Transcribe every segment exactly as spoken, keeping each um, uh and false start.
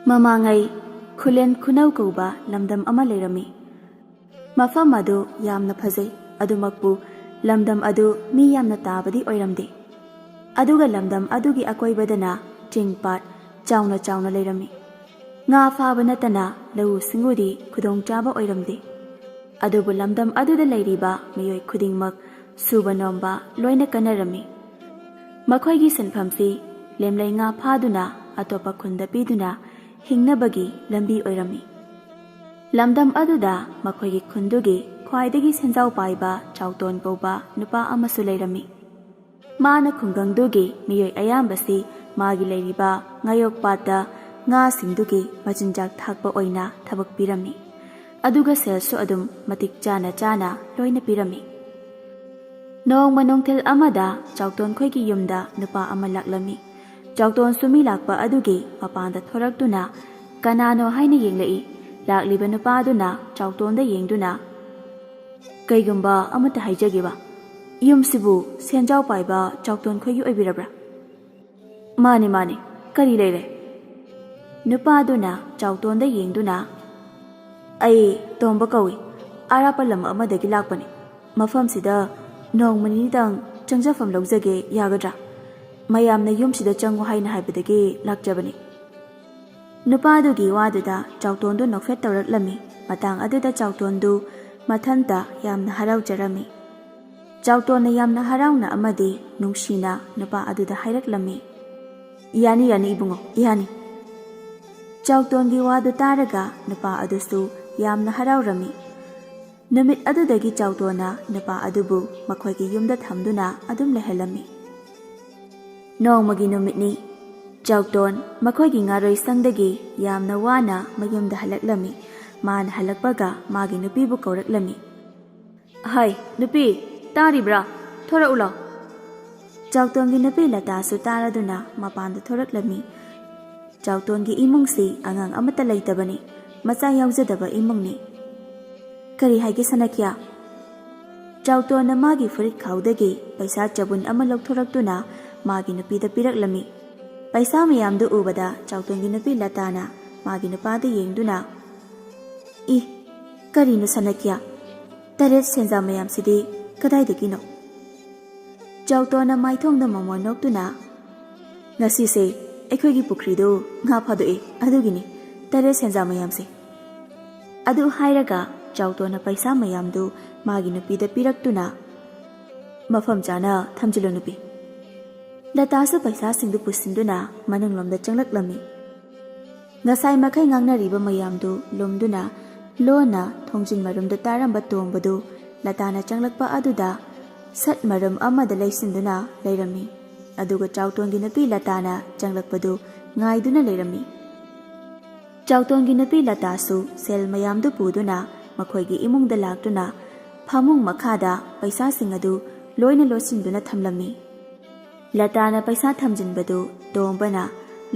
ꯃꯃꯥꯡꯉꯩ ꯈꯨꯂꯦꯟ ꯈꯨꯅꯧ ꯀꯧꯕ ꯂꯝꯗꯝ ꯑꯃ ꯂꯩꯔꯝꯃꯤ꯫ ꯃꯐꯝ ꯑꯗꯨ ꯌꯥꯝꯅ ꯐꯖꯩ꯫ ꯑꯗꯨꯃꯛꯄꯨ ꯂꯝꯗꯝ ꯑꯗꯨ ꯃꯤ ꯌꯥꯝꯅ ꯇꯥꯕꯗꯤ ꯑꯣꯏꯔꯝꯗꯦ꯫ ꯑꯗꯨꯒ ꯂꯝꯗꯝ ꯑꯗꯨꯒꯤ ꯑꯀꯣꯏꯕꯗꯅ ꯆꯤꯡ ꯄꯥꯠ ꯆꯥꯎꯅ ꯆꯥꯎꯅ ꯂꯩꯔꯝꯃꯤ꯫ ꯉꯥ ꯐꯥꯕ ꯅꯠꯇꯅ ꯂꯧꯎ ꯁꯤꯡꯎꯗꯤ ꯈꯨꯗꯣꯡꯆꯥꯕ ꯑꯣꯏꯔꯝꯗꯦ꯫ ꯑꯗꯨꯕꯨ ꯂꯝꯗꯝ ꯑꯗꯨꯗ ꯂꯩꯔꯤꯕ ꯃꯤꯑꯣꯏ ꯈꯨꯗꯤꯡꯃꯛ ꯁꯨꯕ ꯅꯣꯝꯕ ꯂꯣꯏꯅ ꯀꯟꯅꯔꯝꯃꯤ꯫ ꯃꯈꯣꯏꯒꯤ ꯁꯤꯟꯐꯝꯁꯤ ꯂꯦꯝꯂꯩ ꯉꯥ ꯐꯥꯗꯨꯅ ꯑꯇꯣꯞꯄ ꯈꯨꯟꯗ ꯄꯤꯗꯨꯅ ꯍꯤꯡꯅꯕꯒꯤ ꯂꯝꯕꯤ ꯑꯣꯏꯔꯝꯃꯤ꯫ ꯂꯝꯗꯝ ꯑꯗꯨꯗ ꯃꯈꯣꯏꯒꯤ ꯈꯨꯟꯗꯨꯒꯤ ꯈ꯭ꯋꯥꯏꯗꯒꯤ ꯁꯦꯟꯖꯥꯎ ꯄꯥꯏꯕ ꯆꯥꯎꯇꯣꯟ ꯀꯧꯕ ꯅꯨꯄꯥ ꯑꯃꯁꯨ ꯂꯩꯔꯝꯃꯤ꯫ ꯃꯥꯅ ꯈꯨꯡꯒꯪꯗꯨꯒꯤ ꯃꯤꯑꯣꯏ ꯑꯌꯥꯝꯕꯁꯤ ꯃꯥꯒꯤ ꯂꯩꯔꯤꯕ ꯉꯥꯌꯣꯛꯄꯥꯠꯇ ꯉꯥꯁꯤꯡꯗꯨꯒꯤ ꯃꯆꯤꯟꯖꯥꯛ ꯊꯥꯛꯄ ꯑꯣꯏꯅ ꯊꯕꯛ ꯄꯤꯔꯝꯃꯤ꯫ ꯑꯗꯨꯒ ꯁꯦꯜꯁꯨ ꯑꯗꯨꯝ ꯃꯇꯤꯛ ꯆꯥꯅ ꯆꯥꯅ ꯂꯣꯏꯅ ꯄꯤꯔꯝꯃꯤ꯫ ꯅꯣꯡꯃ ꯅꯨꯡꯊꯤꯜ ꯑꯃꯗ ꯆꯥꯎꯇꯣꯟ ꯈꯣꯏꯒꯤ ꯌꯨꯝꯗ ꯅꯨꯄꯥ ꯑꯃ ꯂꯥꯛꯂꯝꯃꯤ꯫ ꯆꯥꯎꯇꯣꯟꯁꯨ ꯃꯤ ꯂꯥꯛꯄ ꯑꯗꯨꯒꯤ ꯃꯄꯥꯟꯗ ꯊꯣꯔꯛꯇꯨꯅ ꯀꯅꯥꯅꯣ ꯍꯥꯏꯅ ꯌꯦꯡꯂꯛꯏ꯫ ꯂꯥꯛꯂꯤꯕ ꯅꯨꯄꯥꯗꯨꯅ ꯆꯥꯎꯇꯣꯟꯗ ꯌꯦꯡꯗꯨꯅ, "ꯀꯩꯒꯨꯝꯕ ꯑꯃꯇ ꯍꯥꯏꯖꯒꯦꯕ, ꯌꯨꯝꯁꯤꯕꯨ ꯁꯦꯟꯖꯥꯎ ꯄꯥꯏꯕ ꯆꯥꯎꯇꯣꯟ ꯈꯣꯏꯒꯤ ꯑꯣꯏꯕꯤꯔꯕ꯭ꯔꯥ?" "ꯃꯥꯅꯤ, ꯃꯥꯅꯤ, ꯀꯔꯤ ꯂꯩꯔꯦ?" ꯅꯨꯄꯥꯗꯨꯅ ꯆꯥꯎꯇꯣꯟꯗ ꯌꯦꯡꯗꯨꯅ, "ꯑꯩ ꯇꯣꯝꯕ ꯀꯧꯏ, ꯑꯔꯥꯞꯄ ꯂꯝ ꯑꯃꯗꯒꯤ ꯂꯥꯛꯄꯅꯤ꯫ ꯃꯐꯝꯁꯤꯗ ꯅꯣꯡꯃ ꯅꯤꯅꯤꯗꯪ ꯆꯪꯖꯐꯝ ꯂꯧꯖꯒꯦ, ꯌꯥꯒꯗ꯭ꯔꯥ? ꯃꯌꯥꯝꯅ ꯌꯨꯝꯁꯤꯗ ꯆꯪꯉꯨ ꯍꯥꯏꯅ ꯍꯥꯏꯕꯗꯒꯤ ꯂꯥꯛꯆꯕꯅꯤ꯫" ꯅꯨꯄꯥꯗꯨꯒꯤ ꯋꯥꯗꯨꯗ ꯆꯥꯎꯇꯣꯟꯗꯨ ꯅꯣꯛꯐꯦꯠ ꯇꯧꯔꯛꯂꯝꯃꯤ꯫ ꯃꯇꯥꯡ ꯑꯗꯨꯗ ꯆꯥꯎꯇꯣꯟꯗꯨ ꯃꯊꯟꯇ ꯌꯥꯝꯅ ꯍꯔꯥꯎꯖꯔꯝꯃꯤ꯫ ꯆꯥꯎꯇꯣꯟꯅ ꯌꯥꯝꯅ ꯍꯔꯥꯎꯅ ꯑꯃꯗꯤ ꯅꯨꯡꯁꯤꯅ ꯅꯨꯄꯥ ꯑꯗꯨꯗ ꯍꯥꯏꯔꯛꯂꯝꯃꯤ, "ꯌꯥꯅꯤ, ꯌꯥꯅꯤ ꯏꯕꯨꯡꯉꯣ, ꯌꯥꯅꯤ꯫" ꯆꯥꯎꯇꯣꯟꯒꯤ ꯋꯥꯗꯨ ꯇꯥꯔꯒ ꯅꯨꯄꯥ ꯑꯗꯨꯁꯨ ꯌꯥꯝꯅ ꯍꯔꯥꯎꯔꯝꯃꯤ꯫ ꯅꯨꯃꯤꯠ ꯑꯗꯨꯗꯒꯤ ꯆꯥꯎꯇꯣꯟꯅ ꯅꯨꯄꯥ ꯑꯗꯨꯕꯨ ꯃꯈꯣꯏꯒꯤ ꯌꯨꯝꯗ ꯊꯝꯗꯨꯅ ꯑꯗꯨꯝ ꯂꯩꯍꯜꯂꯝꯃꯤ꯫ ꯅꯣꯡꯃꯒꯤ ꯅꯨꯃꯤꯠꯅꯤ꯫ ꯆꯥꯎꯇꯣꯟ ꯃꯈꯣꯏꯒꯤ ꯉꯥꯔꯣꯏ ꯁꯪꯗꯒꯤ ꯌꯥꯝꯅ ꯋꯥꯅ ꯃꯌꯨꯝꯗ ꯍꯜꯂꯛꯂꯝꯃꯤ꯫ ꯃꯥꯅ ꯍꯜꯂꯛꯄꯒ ꯃꯥꯒꯤ ꯅꯨꯄꯤꯕꯨ ꯀꯧꯔꯛꯂꯝꯃꯤ꯫ "ꯍꯥꯏ, ꯅꯨꯄꯤ, ꯇꯥꯔꯤꯕ꯭ꯔꯥ? ꯊꯣꯔꯛꯎ ꯂꯥꯎ꯫" ꯆꯥꯎꯇꯣꯟꯒꯤ ꯅꯨꯄꯤ ꯂꯇꯥꯁꯨ ꯇꯥꯔꯗꯨꯅ ꯃꯄꯥꯟꯗ ꯊꯣꯔꯛꯂꯝꯃꯤ꯫ ꯆꯥꯎꯇꯣꯟꯒꯤ ꯏꯃꯨꯡꯁꯤ ꯑꯉꯥꯡ ꯑꯃꯠꯇ ꯂꯩꯇꯕꯅꯤ, ꯃꯆꯥ ꯌꯥꯎꯖꯗꯕ ꯏꯃꯨꯡꯅꯤ꯫ "ꯀꯔꯤ ꯍꯥꯏꯒꯦ ꯁꯅꯥꯈꯤꯌꯥ?" ꯆꯥꯎꯇꯣꯟꯅ ꯃꯥꯒꯤ ꯐꯨꯔꯤꯠ ꯈꯥꯎꯗꯒꯤ ꯄꯩꯁꯥ ꯆꯕꯨꯟ ꯑꯃ ꯂꯧꯊꯣꯔꯛꯇꯨꯅ ꯃꯥꯒꯤ ꯅꯨꯄꯤꯗ ꯄꯤꯔꯛꯂꯝꯃꯤ꯫ ꯄꯩꯁꯥ ꯃꯌꯥꯝꯗꯨ ꯎꯕꯗ ꯆꯥꯎꯇꯣꯟꯒꯤ ꯅꯨꯄꯤ ꯂꯇꯥꯅ, ꯃꯥꯒꯤ ꯅꯨꯄꯥꯗ ꯌꯦꯡꯗꯨꯅ, "ꯏ, ꯀꯔꯤꯅꯣ ꯁꯅꯀ꯭ꯌꯥ? ꯇꯔꯦꯠ ꯁꯦꯟꯖꯥ ꯃꯌꯥꯝꯁꯤꯗꯤ ꯀꯗꯥꯏꯗꯒꯤꯅꯣ?" ꯆꯥꯎꯇꯣꯟꯅ ꯃꯥꯏꯊꯣꯡꯗ ꯃꯃꯣꯟ ꯅꯣꯛꯇꯨꯅ, "ꯉꯁꯤꯁꯦ ꯑꯩꯈꯣꯏꯒꯤ ꯄꯨꯈ꯭ꯔꯤꯗꯨ ꯉꯥ ꯐꯥꯗꯣꯛꯏ, ꯑꯗꯨꯒꯤꯅꯤ ꯇꯔꯦꯠ ꯁꯦꯟꯖꯥ ꯃꯌꯥꯝꯁꯦ"꯫ ꯑꯗꯨ ꯍꯥꯏꯔꯒ ꯆꯥꯎꯇꯣꯟꯅ ꯄꯩꯁꯥ ꯃꯌꯥꯝꯗꯨ ꯃꯥꯒꯤ ꯅꯨꯄꯤꯗ ꯄꯤꯔꯛꯇꯨꯅ, "ꯃꯐꯝ ꯆꯥꯅ ꯊꯝꯖꯤꯜꯂꯨ ꯅꯨꯄꯤ"꯫ ꯂꯇꯥꯁꯨ ꯄꯩꯁꯥꯁꯤꯡꯗꯨ ꯄꯨꯁꯤꯟꯗꯨꯅ ꯃꯅꯨꯡꯂꯣꯝꯗ ꯆꯪꯂꯛꯂꯝꯃꯤ꯫ ꯉꯁꯥꯏ ꯃꯈꯩ ꯉꯥꯡꯅꯔꯤꯕ ꯃꯌꯥꯝꯗꯨ ꯂꯨꯝꯗꯨꯅ ꯂꯣꯟꯅ ꯊꯣꯡꯖꯤꯟ ꯃꯔꯨꯝꯗ ꯇꯥꯔꯝꯕ ꯇꯣꯝꯕꯗꯨ ꯂꯇꯥꯅ ꯆꯪꯂꯛꯄ ꯑꯗꯨꯗ ꯁꯠ ꯃꯔꯨꯝ ꯑꯃꯗ ꯂꯩꯁꯤꯟꯗꯨꯅ ꯂꯩꯔꯝꯃꯤ꯫ ꯑꯗꯨꯒ ꯆꯥꯎꯇꯣꯟꯒꯤ ꯅꯨꯄꯤ ꯂꯇꯥꯅ ꯆꯪꯂꯛꯄꯗꯨ ꯉꯥꯏꯗꯨꯅ ꯂꯩꯔꯝꯃꯤ꯫ ꯆꯥꯎꯇꯣꯟꯒꯤ ꯅꯨꯄꯤ ꯂꯇꯥꯁꯨ ꯁꯦꯜ ꯃꯌꯥꯝꯗꯨ ꯄꯨꯗꯨꯅ ꯃꯈꯣꯏꯒꯤ ꯏꯃꯨꯡꯗ ꯂꯥꯛꯇꯨꯅ ꯐꯃꯨꯡ ꯃꯈꯥꯗ ꯄꯩꯁꯥꯁꯤꯡ ꯑꯗꯨ ꯂꯣꯏꯅ ꯂꯣꯠꯁꯤꯟꯗꯨꯅ ꯊꯝꯂꯝꯃꯤ꯫ ꯂꯇꯥꯅ ꯄꯩꯁꯥ ꯊꯝꯖꯤꯟꯕꯗꯨ ꯇꯣꯝꯕꯅ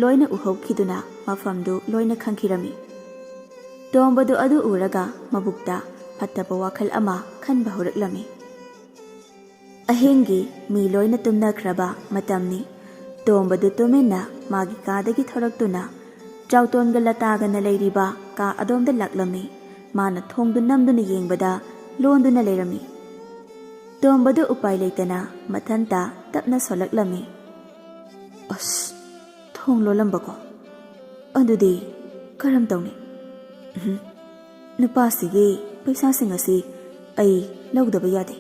ꯂꯣꯏꯅ ꯎꯍꯧꯈꯤꯗꯨꯅ ꯃꯐꯝꯗꯨ ꯂꯣꯏꯅ ꯈꯪꯈꯤꯔꯝꯃꯤ꯫ ꯇꯣꯝꯕꯗꯨ ꯑꯗꯨ ꯎꯔꯒ ꯃꯕꯨꯛꯇ ꯐꯠꯇꯕ ꯋꯥꯈꯜ ꯑꯃ ꯈꯟꯕ ꯍꯧꯔꯛꯂꯝꯃꯤ꯫ ꯑꯍꯤꯡꯒꯤ ꯃꯤ ꯂꯣꯏꯅ ꯇꯨꯝꯅꯈ꯭ꯔꯕ ꯃꯇꯝꯅꯤ꯫ ꯇꯣꯝꯕꯗꯨ ꯇꯨꯃꯤꯟꯅ ꯃꯥꯒꯤ ꯀꯥꯗꯒꯤ ꯊꯣꯔꯛꯇꯨꯅ ꯆꯥꯎꯇꯣꯟꯒ ꯂꯇꯥꯒꯅ ꯂꯩꯔꯤꯕ ꯀꯥ ꯑꯗꯣꯝꯗ ꯂꯥꯛꯂꯝꯃꯤ꯫ ꯃꯥꯅ ꯊꯣꯡꯗꯨ ꯅꯝꯗꯨꯅ ꯌꯦꯡꯕꯗ ꯂꯣꯟꯗꯨꯅ ꯂꯩꯔꯝꯃꯤ꯫ ꯇꯣꯝꯕꯗꯨ ꯎꯄꯥꯏ ꯂꯩꯇꯅ ꯃꯊꯟꯇ ꯇꯞꯅ ꯁꯣꯜꯂꯛꯂꯝꯃꯤ꯫ "ꯑꯁ, ꯊꯣꯡ ꯂꯣꯜꯂꯝꯕꯀꯣ? ꯑꯗꯨꯗꯤ ꯀꯔꯝ ꯇꯧꯅꯤ? ꯎꯝ, ꯅꯨꯄꯥꯁꯤꯒꯤ ꯄꯩꯁꯥꯁꯤꯡ ꯑꯁꯤ ꯑꯩ ꯂꯧꯗꯕ ꯌꯥꯗꯦ"꯫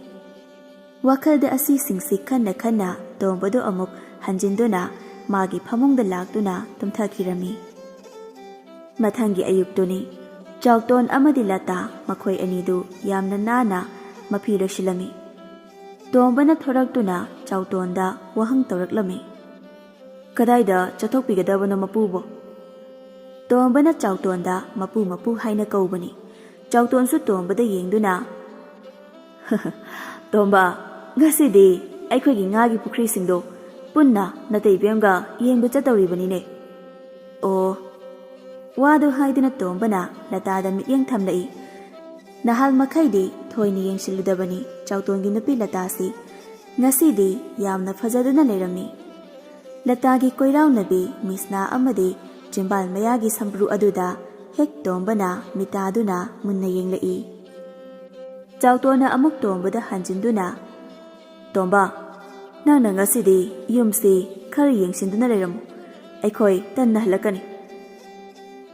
ꯋꯥꯈꯜꯗ ꯑꯁꯤꯁꯤꯡꯁꯤ ꯈꯟꯅ ꯈꯟꯅ ꯇꯣꯝꯕꯗꯨ ꯑꯃꯨꯛ ꯍꯟꯖꯤꯟꯗꯨꯅ ꯃꯥꯒꯤ ꯐꯃꯨꯡꯗ ꯂꯥꯛꯇꯨꯅ ꯇꯨꯝꯊꯈꯤꯔꯝꯃꯤ꯫ ꯃꯊꯪꯒꯤ ꯑꯌꯨꯛꯇꯨꯅꯤ꯫ ꯆꯥꯎꯇꯣꯟ ꯑꯃꯗꯤ ꯂꯇꯥ ꯃꯈꯣꯏ ꯑꯅꯤꯗꯨ ꯌꯥꯝꯅ ꯅꯥꯟꯅ ꯃꯐꯤ ꯂꯣꯏꯁꯤꯜꯂꯝꯃꯤ꯫ ꯇꯣꯝꯕꯅ ꯊꯣꯔꯛꯇꯨꯅ ꯆꯥꯎꯇꯣꯟꯗ ꯋꯥꯍꯪ ꯇꯧꯔꯛꯂꯝꯃꯤ꯫ "ꯀꯗꯥꯏꯗ ꯆꯠꯊꯣꯛꯄꯤꯒꯗꯕꯅꯣ ꯃꯄꯨꯕꯣ?" ꯇꯣꯝꯕꯅ ꯆꯥꯎꯇꯣꯟꯗ "ꯃꯄꯨ, ꯃꯄꯨ" ꯍꯥꯏꯅ ꯀꯧꯕꯅꯤ꯫ ꯆꯥꯎꯇꯣꯟꯁꯨ ꯇꯣꯝꯕꯗ ꯌꯦꯡꯗꯨꯅ, "ꯇꯣꯝꯕ, ꯉꯁꯤꯗꯤ ꯑꯩꯈꯣꯏꯒꯤ ꯉꯥꯒꯤ ꯄꯨꯈ꯭ꯔꯤꯁꯤꯡꯗꯣ ꯄꯨꯟꯅ ꯅꯇꯩꯕꯦꯝꯒ ꯌꯦꯡꯕ ꯆꯠꯇꯧꯔꯤꯕꯅꯤꯅꯦ"꯫ "ꯑꯣ"꯫ ꯋꯥꯗꯨ ꯍꯥꯏꯗꯨꯅ ꯇꯣꯝꯕꯅ ꯂꯇꯥꯗ ꯃꯤꯠꯌꯦꯡ ꯊꯝꯂꯛꯏ꯫ ꯅꯍꯥꯜ ꯃꯈꯩꯗꯤ ꯊꯣꯏꯅ ꯌꯦꯡꯁꯤꯜꯂꯨꯗꯕꯅꯤ ꯆꯥꯎꯇꯣꯟꯒꯤ ꯅꯨꯄꯤ ꯂꯇꯥꯁꯤ꯫ ꯉꯁꯤꯗꯤ ꯌꯥꯝꯅ ꯐꯖꯗꯨꯅ ꯂꯩꯔꯝꯃꯤ꯫ ꯂꯇꯥꯒꯤ ꯀꯣꯏꯔꯥꯎꯅꯕꯤ ꯃꯤꯁꯅꯥ ꯑꯃꯗꯤ ꯆꯤꯝꯕꯥꯜ ꯃꯌꯥꯒꯤ ꯁꯝꯕ꯭ꯔꯨ ꯑꯗꯨꯗ ꯍꯦꯛ ꯇꯣꯝꯕꯅ ꯃꯤꯇꯥꯗꯨꯅ ꯃꯨꯟꯅ ꯌꯦꯡꯂꯛꯏ꯫ ꯆꯥꯎꯇꯣꯟꯅ ꯑꯃꯨꯛ ꯇꯣꯝꯕꯗ ꯍꯟꯖꯤꯟꯗꯨꯅ, "ꯇꯣꯝꯕ, ꯅꯪꯅ ꯉꯁꯤꯗꯤ ꯌꯨꯝꯁꯤ ꯈꯔ ꯌꯦꯡꯁꯤꯟꯗꯨꯅ ꯂꯩꯔꯝꯃꯨ, ꯑꯩꯈꯣꯏ ꯇꯟꯅ ꯍꯜꯂꯛꯀꯅꯤ꯫"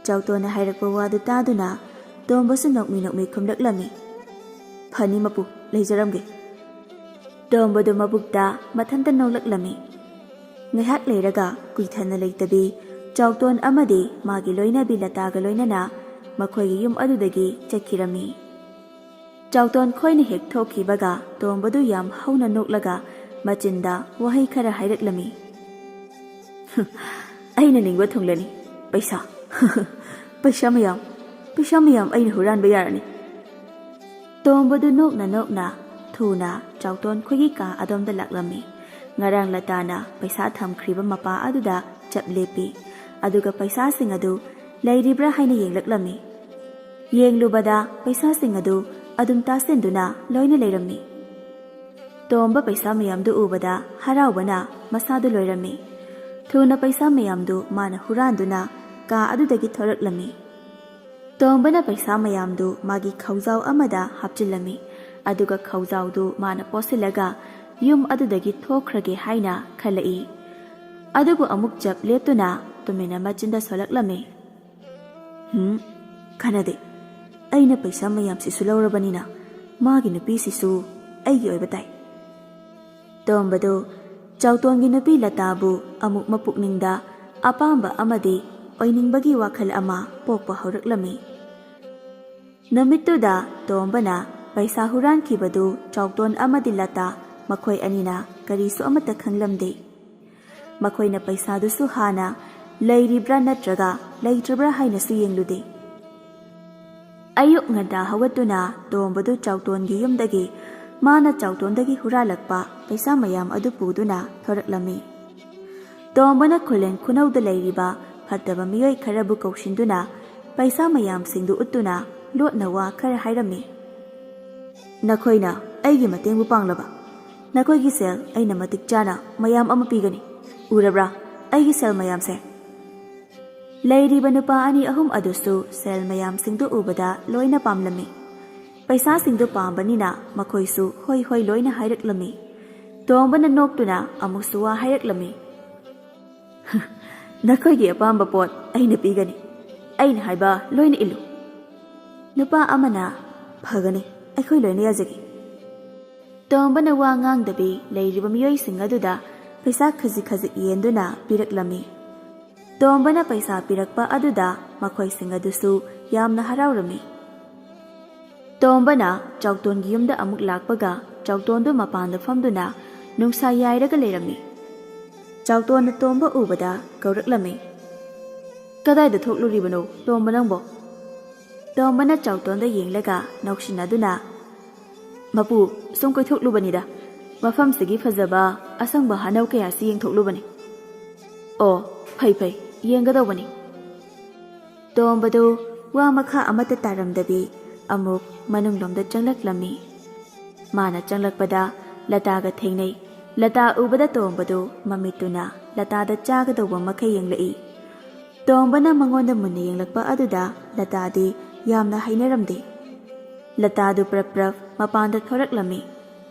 ꯆꯥꯎꯇꯣꯟꯅ ꯍꯥꯏꯔꯛꯄ ꯋꯥꯗꯨ ꯇꯥꯗꯨꯅ ꯇꯣꯝꯕꯁꯨ ꯅꯣꯛꯃꯤ ꯅꯣꯛꯃꯤ ꯈꯨꯝꯂꯛꯂꯝꯃꯤ, "ꯐꯅꯤ ꯃꯄꯨ, ꯂꯩꯖꯔꯝꯒꯦ꯫" ꯇꯣꯝꯕꯗꯨ ꯃꯕꯨꯛꯇ ꯃꯊꯟꯇ ꯅꯣꯛꯂꯛꯂꯝꯃꯤ꯫ ꯉꯥꯏꯍꯥꯛ ꯂꯩꯔꯒ ꯀꯨꯏꯊꯅ ꯂꯩꯇꯕꯤ ꯆꯥꯎꯇꯣꯟ ꯑꯃꯗꯤ ꯃꯥꯒꯤ ꯂꯣꯏꯅꯕꯤ ꯂꯇꯥꯒ ꯂꯣꯏꯅꯅ ꯃꯈꯣꯏꯒꯤ ꯌꯨꯝ ꯑꯗꯨꯗꯒꯤ ꯆꯠꯈꯤꯔꯝꯃꯤ꯫ ꯆꯥꯎꯇꯣꯟ ꯈꯣꯏꯅ ꯍꯦꯛ ꯊꯣꯛꯈꯤꯕꯒ ꯇꯣꯝꯕꯗꯨ ꯌꯥꯝ ꯍꯧꯅ ꯅꯣꯛꯂꯒ ꯃꯆꯤꯟꯗ ꯋꯥꯍꯩ ꯈꯔ ꯍꯥꯏꯔꯛꯂꯝꯃꯤ꯫ "ꯑꯩꯅ ꯅꯤꯡꯕ ꯊꯨꯡꯂꯅꯤ꯫ ꯄꯩꯁꯥ, ꯄꯩꯁꯥ ꯃꯌꯥꯝ, ꯄꯩꯁꯥ ꯃꯌꯥꯝ ꯑꯩꯅ ꯍꯨꯔꯥꯟꯕ ꯌꯥꯔꯅꯤ꯫" ꯇꯣꯝꯕꯗꯨ ꯅꯣꯛꯅ ꯅꯣꯛꯅ ꯊꯨꯅ ꯆꯥꯎꯇꯣꯟ ꯈꯣꯏꯒꯤ ꯀꯥ ꯑꯗꯣꯝꯗ ꯂꯥꯛꯂꯝꯃꯤ꯫ ꯉꯔꯥꯡ ꯂꯇꯥꯅ ꯄꯩꯁꯥ ꯊꯝꯈ꯭ꯔꯤꯕ ꯃꯄꯥ ꯑꯗꯨꯗ ꯆꯞ ꯂꯦꯞꯄꯤ꯫ ꯑꯗꯨꯒ ꯄꯩꯁꯥꯁꯤꯡ ꯑꯗꯨ ꯂꯩꯔꯤꯕ꯭ꯔꯥ ꯍꯥꯏꯅ ꯌꯦꯡꯂꯛꯂꯝꯃꯤ꯫ ꯌꯦꯡꯂꯨꯕꯗ ꯄꯩꯁꯥꯁꯤꯡ ꯑꯗꯨ ꯑꯗꯨꯝ ꯇꯥꯁꯤꯟꯗꯨꯅ ꯂꯣꯏꯅ ꯂꯩꯔꯝꯃꯤ꯫ ꯇꯣꯝꯕ ꯄꯩꯁꯥ ꯃꯌꯥꯝꯗꯨ ꯎꯕꯗ ꯍꯔꯥꯎꯕꯅ ꯃꯁꯥꯗꯨ ꯂꯣꯏꯔꯝꯃꯤ꯫ ꯊꯨꯅ ꯄꯩꯁꯥ ꯃꯌꯥꯝꯗꯨ ꯃꯥꯅ ꯍꯨꯔꯥꯟꯗꯨꯅ ꯀꯥ ꯑꯗꯨꯗꯒꯤ ꯊꯣꯔꯛꯂꯝꯃꯤ꯫ ꯇꯣꯝꯕꯅ ꯄꯩꯁꯥ ꯃꯌꯥꯝꯗꯨ ꯃꯥꯒꯤ ꯈꯧꯖꯥꯎ ꯑꯃꯗ ꯍꯥꯞꯆꯤꯜꯂꯝꯃꯤ꯫ ꯑꯗꯨꯒ ꯈꯧꯖꯥꯎꯗꯨ ꯃꯥꯅ ꯄꯣꯠꯁꯤꯜꯂꯒ ꯌꯨꯝ ꯑꯗꯨꯗꯒꯤ ꯊꯣꯛꯈ꯭ꯔꯒꯦ ꯍꯥꯏꯅ ꯈꯜꯂꯛꯏ꯫ ꯑꯗꯨꯕꯨ ꯑꯃꯨꯛ ꯆꯞ ꯂꯦꯞꯇꯨꯅ ꯇꯨꯃꯤꯟꯅ ꯃꯆꯤꯟꯗ ꯁꯣꯜꯂꯛꯂꯝꯃꯤ꯫ "ꯍꯨꯝ, ꯀꯥꯟꯅꯗꯦ꯫ ꯑꯩꯅ ꯄꯩꯁꯥ ꯃꯌꯥꯝꯁꯤꯁꯨ ꯂꯧꯔꯕꯅꯤꯅ ꯃꯥꯒꯤ ꯅꯨꯄꯤꯁꯤꯁꯨ ꯑꯩꯒꯤ ꯑꯣꯏꯕ ꯇꯥꯏ꯫" ꯇꯣꯝꯕꯗꯨ ꯆꯥꯎꯇꯣꯟꯒꯤ ꯅꯨꯄꯤ ꯂꯇꯥꯕꯨ ꯑꯃꯨꯛ ꯃꯄꯨꯛꯅꯤꯡꯗ ꯑꯄꯥꯝꯕ ꯑꯃꯗꯤ ꯑꯣꯏꯅꯤꯡꯕꯒꯤ ꯋꯥꯈꯜ ꯑꯃ ꯄꯣꯛꯄ ꯍꯧꯔꯛꯂꯝꯃꯤ꯫ ꯅꯨꯃꯤꯠꯇꯨꯗ ꯇꯣꯝꯕꯅ ꯄꯩꯁꯥ ꯍꯨꯔꯥꯟꯈꯤꯕꯗꯨ ꯆꯥꯎꯇꯣꯟ ꯑꯃꯗꯤ ꯂꯇꯥ ꯃꯈꯣꯏ ꯑꯅꯤꯅ ꯀꯔꯤꯁꯨ ꯑꯃꯠꯇ ꯈꯪꯂꯝꯗꯦ꯫ ꯃꯈꯣꯏꯅ ꯄꯩꯁꯥꯗꯨꯁꯨ ꯍꯥꯟꯅ ꯂꯩꯔꯤꯕ꯭ꯔꯥ ꯅꯠꯇ꯭ꯔꯒ ꯂꯩꯇ꯭ꯔꯕ꯭ꯔꯥ ꯍꯥꯏꯅꯁꯨ ꯌꯦꯡꯂꯨꯗꯦ꯫ ꯑꯌꯨꯛ ꯉꯟꯇꯥ ꯍꯧꯒꯠꯇꯨꯅ ꯇꯣꯝꯕꯗꯨ ꯆꯥꯎꯇꯣꯟꯒꯤ ꯌꯨꯝꯗꯒꯤ ꯃꯥꯅ ꯆꯥꯎꯇꯣꯟꯗꯒꯤ ꯍꯨꯔꯥꯜꯂꯛꯄ ꯄꯩꯁꯥ ꯃꯌꯥꯝ ꯑꯗꯨ ꯄꯨꯗꯨꯅ ꯊꯣꯔꯛꯂꯝꯃꯤ꯫ ꯇꯣꯝꯕꯅ ꯈꯨꯂꯦꯟ ꯈꯨꯅꯧꯗ ꯂꯩꯔꯤꯕ ꯐꯠꯇꯕ ꯃꯤꯑꯣꯏ ꯈꯔꯕꯨ ꯀꯧꯁꯤꯟꯗꯨꯅ ꯄꯩꯁꯥ ꯃꯌꯥꯝꯁꯤꯡꯗꯨ ꯎꯠꯇꯨꯅ ꯂꯣꯠꯅ ꯋꯥ ꯈꯔ ꯍꯥꯏꯔꯝꯃꯤ꯫ "ꯅꯈꯣꯏꯅ ꯑꯩꯒꯤ ꯃꯇꯦꯡꯕꯨ ꯄꯥꯡꯂꯕ? ꯅꯈꯣꯏꯒꯤ ꯁꯦꯜ ꯑꯩꯅ ꯃꯇꯤꯛ ꯆꯥꯅ ꯃꯌꯥꯝ ꯑꯃ ꯄꯤꯒꯅꯤ꯫ ꯎꯔꯕ꯭ꯔꯥ ꯑꯩꯒꯤ ꯁꯦꯜ ꯃꯌꯥꯝꯁꯦ?" ꯂꯩꯔꯤꯕ ꯅꯨꯄꯥ ꯑꯅꯤ ꯑꯍꯨꯝ ꯑꯗꯨꯁꯨ ꯁꯦꯜ ꯃꯌꯥꯝꯁꯤꯡꯗꯨ ꯎꯕꯗ ꯂꯣꯏꯅ ꯄꯥꯝꯂꯝꯃꯤ꯫ ꯄꯩꯁꯥꯁꯤꯡꯗꯨ ꯄꯥꯝꯕꯅꯤꯅ ꯃꯈꯣꯏꯁꯨ ꯍꯣꯏ ꯍꯣꯏ ꯂꯣꯏꯅ ꯍꯥꯏꯔꯛꯂꯝꯃꯤ꯫ ꯇꯣꯝꯕꯅ ꯅꯣꯛꯇꯨꯅ ꯑꯃꯨꯛꯁꯨ ꯋꯥ ꯍꯥꯏꯔꯛꯂꯝꯃꯤ꯫ "ꯅꯈꯣꯏꯒꯤ ꯑꯄꯥꯝꯕ ꯄꯣꯠ ꯑꯩꯅ ꯄꯤꯒꯅꯤ꯫ ꯑꯩꯅ ꯍꯥꯏꯕ ꯂꯣꯏꯅ ꯏꯜꯂꯨ꯫" ꯅꯨꯄꯥ ꯑꯃꯅ, "ꯐꯒꯅꯤ, ꯑꯩꯈꯣꯏ ꯂꯣꯏꯅ ꯌꯥꯖꯒꯦ꯫" ꯇꯣꯝꯕꯅ ꯋꯥ ꯉꯥꯡꯗꯕꯤ ꯂꯩꯔꯤꯕ ꯃꯤꯑꯣꯏꯁꯤꯡ ꯑꯗꯨꯗ ꯄꯩꯁꯥ ꯈꯖꯤꯛ ꯈꯖꯤꯛ ꯌꯦꯟꯗꯨꯅ ꯄꯤꯔꯛꯂꯝꯃꯤ꯫ ꯇꯣꯝꯕꯅ ꯄꯩꯁꯥ ꯄꯤꯔꯛꯄ ꯑꯗꯨꯗ ꯃꯈꯣꯏꯁꯤꯡ ꯑꯗꯨꯁꯨ ꯌꯥꯝꯅ ꯍꯔꯥꯎꯔꯝꯃꯤ꯫ ꯇꯣꯝꯕꯅ ꯆꯥꯎꯇꯣꯟꯒꯤ ꯌꯨꯝꯗ ꯑꯃꯨꯛ ꯂꯥꯛꯄꯒ ꯆꯥꯎꯇꯣꯟꯗꯨ ꯃꯄꯥꯟꯗ ꯐꯝꯗꯨꯅ ꯅꯨꯡꯁꯥ ꯌꯥꯏꯔꯒ ꯂꯩꯔꯝꯃꯤ꯫ ꯆꯥꯎꯇꯣꯟꯅ ꯇꯣꯝꯕ ꯎꯕꯗ ꯀꯧꯔꯛꯂꯝꯃꯤ꯫ "ꯀꯗꯥꯏꯗ ꯊꯣꯛꯂꯨꯔꯤꯕꯅꯣ ꯇꯣꯝꯕ ꯅꯪꯕꯣ?" ꯇꯣꯝꯕꯅ ꯆꯥꯎꯇꯣꯟꯗ ꯌꯦꯡꯂꯒ ꯅꯣꯛꯁꯤꯟꯅꯗꯨꯅ, "ꯃꯄꯨ, ꯁꯨꯝ ꯀꯣꯏꯊꯣꯛꯂꯨꯕꯅꯤꯗ꯫ ꯃꯐꯝꯁꯤꯒꯤ ꯐꯖꯕ ꯑꯁꯪꯕ ꯍꯅꯧ ꯀꯌꯥꯁꯤ ꯌꯦꯡꯊꯣꯛꯂꯨꯕꯅꯤ꯫" "ꯑꯣ, ꯐꯩ ꯐꯩ, ꯌꯦꯡꯒꯗꯧꯕꯅꯤ꯫" ꯇꯣꯝꯕꯗꯨ ꯋꯥ ꯃꯈꯥ ꯑꯃꯠꯇ ꯇꯥꯔꯝꯗꯕꯤ ꯑꯃꯨꯛ ꯃꯅꯨꯡꯂꯣꯝꯗ ꯆꯪꯂꯛꯂꯝꯃꯤ꯫ ꯃꯥꯅ ꯆꯪꯂꯛꯄꯗ ꯂꯇꯥꯒ ꯊꯦꯡꯅꯩ꯫ ꯂꯇꯥ ꯎꯕꯗ ꯇꯣꯝꯕꯗꯨ ꯃꯃꯤꯠꯇꯨꯅ ꯂꯇꯥꯗ ꯆꯥꯒꯗꯧꯕ ꯃꯈꯩ ꯌꯦꯡꯂꯛꯏ꯫ ꯇꯣꯝꯕꯅ ꯃꯉꯣꯟꯗ ꯃꯨꯟꯅ ꯌꯦꯡꯂꯛꯄ ꯑꯗꯨꯗ ꯂꯇꯥꯗꯤ ꯌꯥꯝꯅ ꯍꯩꯅꯔꯝꯗꯦ꯫ ꯂꯇꯥꯗꯨ ꯄ꯭ꯔꯞ ꯄ꯭ꯔꯞ ꯃꯄꯥꯟꯗ ꯊꯣꯔꯛꯂꯝꯃꯤ꯫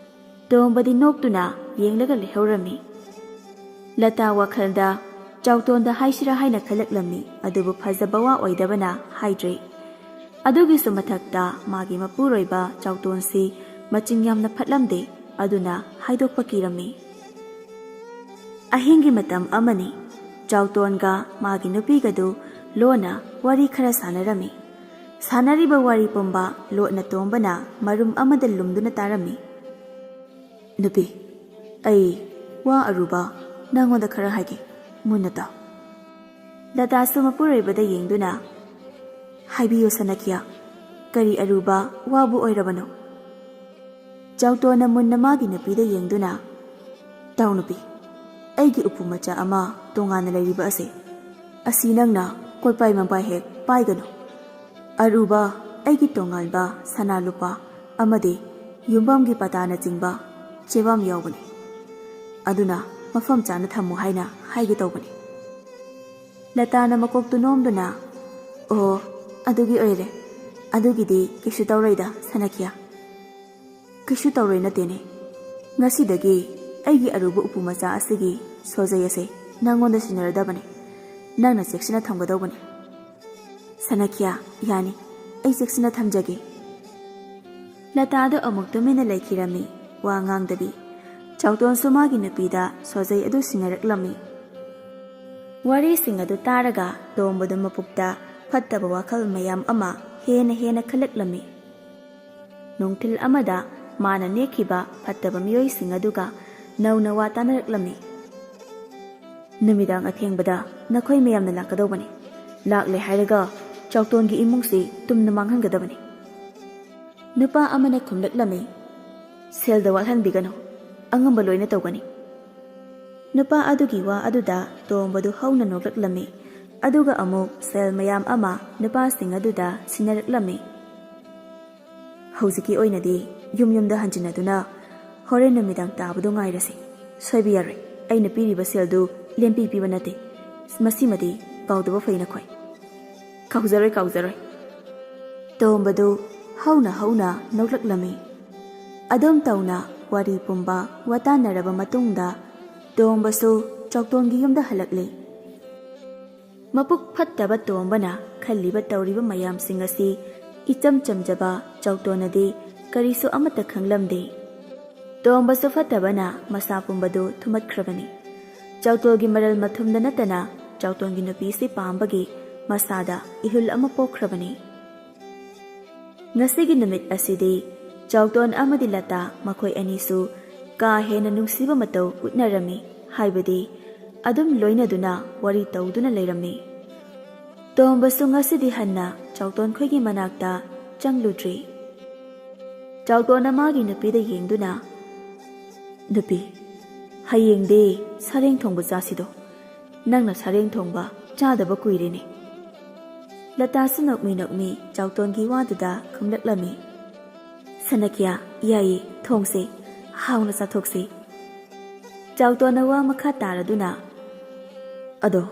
ꯇꯣꯝꯕꯗꯤ ꯅꯣꯛꯇꯨꯅ ꯌꯦꯡꯂꯒ ꯂꯩꯍꯧꯔꯝꯃꯤ꯫ ꯂꯇꯥ ꯋꯥꯈꯜꯗ ꯆꯥꯎꯇꯣꯟꯗ ꯍꯥꯏꯁꯤꯔꯥ ꯍꯥꯏꯅ ꯈꯜꯂꯛꯂꯝꯃꯤ, ꯑꯗꯨꯕꯨ ꯐꯖꯕ ꯋꯥ ꯑꯣꯏꯗꯕꯅ ꯍꯥꯏꯗ꯭ꯔꯦ꯫ ꯑꯗꯨꯒꯤꯁꯨ ꯃꯊꯛꯇ ꯃꯥꯒꯤ ꯃꯄꯨꯔꯣꯏꯕ ꯆꯥꯎꯇꯣꯟꯁꯤ ꯃꯆꯤꯡ ꯌꯥꯝꯅ ꯐꯠꯂꯝꯗꯦ, ꯑꯗꯨꯅ ꯍꯥꯏꯗꯣꯛꯄ ꯀꯤꯔꯝꯃꯤ꯫ ꯑꯍꯤꯡꯒꯤ ꯃꯇꯝ ꯑꯃꯅꯤ꯫ ꯆꯥꯎꯇꯣꯟꯒ ꯃꯥꯒꯤ ꯅꯨꯄꯤꯒꯗꯨ ꯂꯣꯟꯅ ꯋꯥꯔꯤ ꯈꯔ ꯁꯥꯟꯅꯔꯝꯃꯤ꯫ ꯁꯥꯟꯅꯔꯤꯕ ꯋꯥꯔꯤ ꯄꯨꯝꯕ ꯂꯣꯠꯅ ꯇꯣꯝꯕꯅ ꯃꯔꯨꯝ ꯑꯃꯗ ꯂꯨꯝꯗꯨꯅ ꯇꯥꯔꯝꯃꯤ꯫ "ꯅꯨꯄꯤ, ꯑꯩ ꯋꯥ ꯑꯔꯨꯕ ꯅꯪꯉꯣꯟꯗ ꯈꯔ ꯍꯥꯏꯒꯦ, ꯃꯨꯟꯅ ꯇꯥꯎ꯫" ꯂꯇꯥꯁꯨ ꯃꯄꯨꯔꯣꯏꯕꯗ ꯌꯦꯡꯗꯨꯅ, "ꯍꯥꯏꯕꯤꯌꯨ ꯁꯅꯈꯤꯌꯥ, ꯀꯔꯤ ꯑꯔꯨꯕ ꯋꯥꯕꯨ ꯑꯣꯏꯔꯕꯅꯣ?" ꯆꯥꯎꯇꯣꯟꯅ ꯃꯨꯟꯅ ꯃꯥꯒꯤ ꯅꯨꯄꯤꯗ ꯌꯦꯡꯗꯨꯅ, "ꯇꯥꯎ ꯅꯨꯄꯤ, ꯑꯩꯒꯤ ꯎꯄꯨ ꯃꯆꯥ ꯑꯃ ꯇꯣꯉꯥꯟꯅ ꯂꯩꯔꯤꯕ ꯑꯁꯦ, ꯑꯁꯤ ꯅꯪꯅ ꯀꯣꯏꯄꯥꯏ ꯃꯄꯥꯏ ꯍꯦꯛ ꯄꯥꯏꯒꯅꯨ꯫ ꯑꯔꯨꯕ, ꯑꯩꯒꯤ ꯇꯣꯉꯥꯟꯕ ꯁꯅꯥ ꯂꯨꯄꯥ ꯑꯃꯗꯤ ꯌꯨꯝꯐꯝꯒꯤ ꯄꯇꯥꯅꯆꯤꯡꯕ ꯆꯦꯕꯥꯝ ꯌꯥꯎꯕꯅꯤ꯫ ꯑꯗꯨꯅ ꯃꯐꯝ ꯆꯥꯅ ꯊꯝꯃꯨ ꯍꯥꯏꯅ ꯍꯥꯏꯒꯦ ꯇꯧꯕꯅꯤ꯫" ꯂꯇꯥꯅ ꯃꯀꯣꯛꯇꯨ ꯅꯣꯝꯗꯨꯅ, "ꯑꯣ, ꯑꯗꯨꯒꯤ ꯑꯣꯏꯔꯦ꯫ ꯑꯗꯨꯒꯤꯗꯤ ꯀꯩꯁꯨ ꯇꯧꯔꯣꯏꯗ, ꯁꯅꯈꯤꯌꯥ꯫ ꯀꯩꯁꯨ ꯇꯧꯔꯣꯏ ꯅꯠꯇꯦꯅꯦ꯫ ꯉꯁꯤꯗꯒꯤ ꯑꯩꯒꯤ ꯑꯔꯨꯕ ꯎꯄꯨ ꯃꯆꯥ ꯑꯁꯤꯒꯤ ꯁꯣꯖꯩ ꯑꯁꯦ ꯅꯪꯉꯣꯟꯗ ꯁꯤꯟꯅꯔꯗꯕꯅꯦ꯫ ꯅꯪꯅ ꯆꯦꯛꯁꯤꯟꯅ ꯊꯝꯒꯗꯧꯕꯅꯦ꯫" "ꯁꯅꯈꯤꯌꯥ, ꯌꯥꯅꯤ꯫ ꯑꯩ ꯆꯦꯛꯁꯤꯟꯅ ꯊꯝꯖꯒꯦ꯫" ꯂꯇꯥꯗꯨ ꯑꯃꯨꯛ ꯇꯨꯃꯤꯟꯅ ꯂꯩꯈꯤꯔꯝꯃꯤ, ꯋꯥ ꯉꯥꯡꯗꯕꯤ꯫ ꯆꯥꯎꯇꯣꯟꯁꯨ ꯃꯥꯒꯤ ꯅꯨꯄꯤꯗ ꯁꯣꯖꯩ ꯑꯗꯨ ꯁꯤꯟꯅꯔꯛꯂꯝꯃꯤ꯫ ꯋꯥꯔꯤꯁꯤꯡ ꯑꯗꯨ ꯇꯥꯔꯒ ꯇꯣꯝꯕꯗꯨ ꯃꯄꯨꯛꯇ ꯐꯠꯇꯕ ꯋꯥꯈꯜ ꯃꯌꯥꯝ ꯑꯃ ꯍꯦꯟꯅ ꯍꯦꯟꯅ ꯈꯜꯂꯛꯂꯝꯃꯤ꯫ ꯅꯨꯡꯊꯤꯜ ꯑꯃꯗ ꯃꯥꯅ ꯅꯦꯛꯈꯤꯕ ꯐꯠꯇꯕ ꯃꯤꯑꯣꯏꯁꯤꯡ ꯑꯗꯨꯒ ꯅꯧꯅ ꯋꯥ ꯇꯥꯅꯔꯛꯂꯝꯃꯤ꯫ "ꯅꯨꯃꯤꯗꯥꯡ ꯑꯊꯦꯡꯕꯗ ꯅꯈꯣꯏ ꯃꯌꯥꯝꯅ ꯂꯥꯛꯀꯗꯧꯕꯅꯤ꯫ ꯂꯥꯛꯂꯦ ꯍꯥꯏꯔꯒ ꯆꯥꯎꯇꯣꯟꯒꯤ ꯏꯃꯨꯡꯁꯤ ꯇꯨꯝꯅ ꯃꯥꯡꯍꯟꯒꯗꯕꯅꯤ꯫" ꯅꯨꯄꯥ ꯑꯃꯅ ꯈꯨꯝꯂꯛꯂꯝꯃꯤ, "ꯁꯦꯜꯗ ꯋꯥꯠꯍꯟꯕꯤꯒꯅꯨ, ꯑꯉꯝꯕ ꯂꯣꯏꯅ ꯇꯧꯒꯅꯤ꯫" ꯅꯨꯄꯥ ꯑꯗꯨꯒꯤ ꯋꯥ ꯑꯗꯨꯗ ꯇꯣꯝꯕꯗꯨ ꯍꯧꯅ ꯅꯣꯛꯂꯛꯂꯝꯃꯤ, ꯑꯗꯨꯒ ꯑꯃꯨꯛ ꯁꯦꯜ ꯃꯌꯥꯝ ꯑꯃ ꯅꯨꯄꯥꯁꯤꯡ ꯑꯗꯨꯗ ꯁꯤꯟꯅꯔꯛꯂꯝꯃꯤ꯫ "ꯍꯧꯖꯤꯛꯀꯤ ꯑꯣꯏꯅꯗꯤ ꯌꯨꯝ ꯌꯨꯝꯗ ꯍꯟꯖꯤꯟꯅꯗꯨꯅ ꯍꯣꯔꯦꯟ ꯅꯨꯃꯤꯗꯥꯡ ꯇꯥꯕꯗꯨ ꯉꯥꯏꯔꯁꯤ꯫ ꯁꯣꯏꯕ ꯌꯥꯔꯣꯏ, ꯑꯩꯅ ꯄꯤꯔꯤꯕ ꯁꯦꯜꯗꯨ ꯂꯦꯝꯄꯤ ꯄꯤꯕ ꯅꯠꯇꯦ꯫ ꯃꯁꯤꯃꯗꯤ ꯀꯥꯎꯗꯕ ꯐꯩ ꯅꯈꯣꯏ꯫" "ꯀꯥꯎꯖꯔꯣꯏ, ꯀꯥꯎꯖꯔꯣꯏ꯫" ꯇꯣꯝꯕꯗꯨ ꯍꯧꯅ ꯍꯧꯅ ꯅꯣꯛꯂꯛꯂꯝꯃꯤ꯫ ꯑꯗꯨꯝ ꯇꯧꯅ ꯋꯥꯔꯤ ꯄꯨꯝꯕ ꯋꯥꯇꯥꯟꯅꯔꯕ ꯃꯇꯨꯡꯗ ꯇꯣꯝꯕꯁꯨ ꯆꯥꯎꯇꯣꯟꯒꯤ ꯌꯨꯝꯗ ꯍꯜꯂꯛꯂꯤ꯫ ꯃꯄꯨꯛ ꯐꯠꯇꯕ ꯇꯣꯝꯕꯅ ꯈꯜꯂꯤꯕ ꯇꯧꯔꯤꯕ ꯃꯌꯥꯝꯁꯤꯡ ꯑꯁꯤ ꯏꯆꯝ ꯆꯝꯖꯕ ꯆꯥꯎꯇꯣꯟꯅꯗꯤ ꯀꯔꯤꯁꯨ ꯑꯃꯠꯇ ꯈꯪꯂꯝꯗꯦ꯫ ꯇꯣꯝꯕꯁꯨ ꯐꯠꯇꯕꯅ ꯃꯁꯥ ꯄꯨꯝꯕꯗꯨ ꯊꯨꯝꯍꯠꯈ꯭ꯔꯕꯅꯤ꯫ ꯆꯥꯎꯇꯣꯟꯒꯤ ꯃꯔꯜ ꯃꯊꯨꯝꯗ ꯅꯠꯇꯅ ꯆꯥꯎꯇꯣꯟꯒꯤ ꯅꯨꯄꯤꯁꯤ ꯄꯥꯝꯕꯒꯤ ꯃꯁꯥꯗ ꯏꯍꯨꯜ ꯑꯃ ꯄꯣꯛꯈ꯭ꯔꯕꯅꯤ꯫ ꯉꯁꯤꯒꯤ ꯅꯨꯃꯤꯠ ꯑꯁꯤꯗꯤ ꯆꯥꯎꯇꯣꯟ ꯑꯃꯗꯤ ꯂꯇꯥ ꯃꯈꯣꯏ ꯑꯅꯤꯁꯨ ꯀꯥ ꯍꯦꯟꯅ ꯅꯨꯡꯁꯤꯕ ꯃꯇꯧ ꯎꯠꯅꯔꯝꯃꯤ, ꯍꯥꯏꯕꯗꯤ ꯑꯗꯨꯝ ꯂꯣꯏꯅꯗꯨꯅ ꯋꯥꯔꯤ ꯇꯧꯗꯨꯅ ꯂꯩꯔꯝꯃꯤ꯫ ꯇꯣꯝꯕꯁꯨ ꯉꯁꯤꯗꯤ ꯍꯟꯅ ꯆꯥꯎꯇꯣꯟ ꯈꯣꯏꯒꯤ ꯃꯅꯥꯛꯇ ꯆꯪꯂꯨꯗ꯭ꯔꯤ꯫ ꯆꯥꯎꯇꯣꯟꯅ ꯃꯥꯒꯤ ꯅꯨꯄꯤꯗ ꯌꯦꯡꯗꯨꯅ, "ꯅꯨꯄꯤ, ꯍꯌꯦꯡꯗꯤ ꯁꯔꯦꯡ ꯊꯣꯡꯕ ꯆꯥꯁꯤꯗꯣ꯫ ꯅꯪꯅ ꯁꯔꯦꯡ ꯊꯣꯡꯕ ꯆꯥꯗꯕ ꯀꯨꯏꯔꯦꯅꯦ꯫" ꯂꯇꯥꯁꯨ ꯅꯣꯛꯃꯤ ꯅꯣꯛꯃꯤ ꯆꯥꯎꯇꯣꯟꯒꯤ ꯋꯥꯗꯨꯗ ꯈꯨꯝꯂꯛꯂꯝꯃꯤ꯫ "ꯁꯅꯀ꯭ꯌꯥ, ꯌꯥꯏꯌꯦ, ꯊꯣꯡꯁꯦ, ꯍꯥꯎꯅ ꯆꯥꯊꯣꯛꯁꯦ꯫" ꯆꯥꯎꯇꯣꯟꯅ ꯋꯥ ꯃꯈꯥ ꯇꯥꯔꯗꯨꯅ, "ꯑꯗꯣ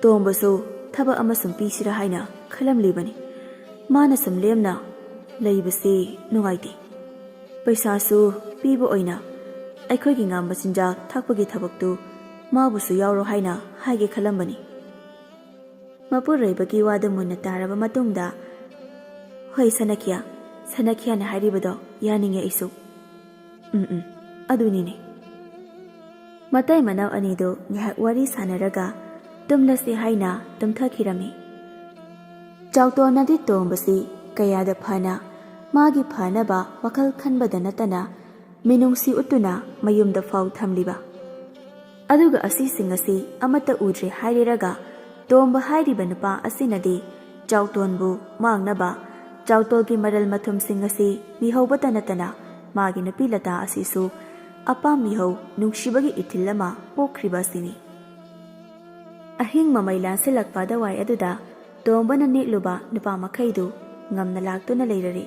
ꯇꯣꯝꯕꯁꯨ ꯊꯕꯛ ꯑꯃ ꯁꯨꯝ ꯄꯤꯁꯤꯔꯥ ꯍꯥꯏꯅ ꯈꯜꯂꯝꯂꯤꯕꯅꯤ꯫ ꯃꯥꯅ ꯁꯨꯝ ꯂꯦꯝꯅ ꯂꯩꯕꯁꯤ ꯅꯨꯡꯉꯥꯏꯇꯦ꯫ ꯄꯩꯁꯥꯁꯨ ꯄꯤꯕ ꯑꯣꯏꯅ ꯑꯩꯈꯣꯏꯒꯤ ꯉꯥ ꯃꯆꯤꯟꯖꯥꯛ ꯊꯥꯛꯄꯒꯤ ꯊꯕꯛꯇꯨ ꯃꯥꯕꯨꯁꯨ ꯌꯥꯎꯔꯣ ꯍꯥꯏꯅ ꯍꯥꯏꯒꯦ ꯈꯜꯂꯝꯕꯅꯤ꯫ ꯃꯄꯨꯔꯣꯏꯕꯒꯤ ꯋꯥꯗꯨ ꯃꯨꯟꯅ ꯇꯥꯔꯕ ꯃꯇꯨꯡꯗ, "ꯍꯣꯏ ꯁꯅꯈꯤꯌꯥ, ꯁꯅꯈꯤꯌꯥꯅ ꯍꯥꯏꯔꯤꯕꯗꯣ ꯌꯥꯅꯤꯡꯉꯦ ꯑꯩꯁꯨ꯫ ꯎꯝ, ꯎꯝ, ꯑꯗꯨꯅꯤꯅꯦ꯫" ꯃꯇꯩ ꯃꯅꯥꯎ ꯑꯅꯤꯗꯨ ꯉꯥꯏꯍꯥꯛ ꯋꯥꯔꯤ ꯁꯥꯟꯅꯔꯒ ꯇꯨꯝꯂꯁꯤ ꯍꯥꯏꯅ ꯇꯨꯝꯊꯈꯤꯔꯝꯃꯤ꯫ ꯆꯥꯎꯇꯣꯟꯅꯗꯤ ꯇꯣꯝꯕꯁꯤ ꯀꯌꯥꯗ ꯐꯅ ꯃꯥꯒꯤ ꯐꯅꯕ ꯋꯥꯈꯜ ꯈꯟꯕꯗ ꯅꯠꯇꯅ ꯃꯤꯅꯨꯡꯁꯤ ꯎꯠꯇꯨꯅ ꯃꯌꯨꯝꯗ ꯐꯥꯎ ꯊꯝꯂꯤꯕ꯫ ꯑꯗꯨꯒ ꯑꯁꯤꯁꯤꯡ ꯑꯁꯤ ꯑꯃꯠꯇ ꯎꯗ꯭ꯔꯦ ꯍꯥꯏꯔꯦꯔꯒ ꯇꯣꯝꯕ ꯍꯥꯏꯔꯤꯕ ꯅꯨꯄꯥ ꯑꯁꯤꯅꯗꯤ ꯆꯥꯎꯇꯣꯟꯕꯨ ꯃꯥꯡꯅꯕ ꯆꯥꯎꯇꯣꯜꯒꯤ ꯃꯔꯜ ꯃꯊꯨꯝꯁꯤꯡ ꯑꯁꯤ ꯃꯤꯍꯧꯕꯇ ꯅꯠꯇꯅ ꯃꯥꯒꯤ ꯅꯨꯄꯤ ꯂꯇꯥ ꯑꯁꯤꯁꯨ ꯑꯄꯥꯝ ꯃꯤꯍꯧ ꯅꯨꯡꯁꯤꯕꯒꯤ ꯏꯊꯤꯜ ꯑꯃ ꯄꯣꯛꯈ꯭ꯔꯤꯕ ꯑꯁꯤꯅꯤ꯫ ꯑꯍꯤꯡ ꯃꯃꯩ ꯂꯥꯟꯁꯤꯜꯂꯛꯄ ꯑꯗꯨꯋꯥꯏ ꯑꯗꯨꯗ ꯇꯣꯝꯕꯅ ꯅꯦꯛꯂꯨꯕ ꯅꯨꯄꯥ ꯃꯈꯩꯗꯨ ꯉꯝꯅ ꯂꯥꯛꯇꯨꯅ ꯂꯩꯔꯔꯦ꯫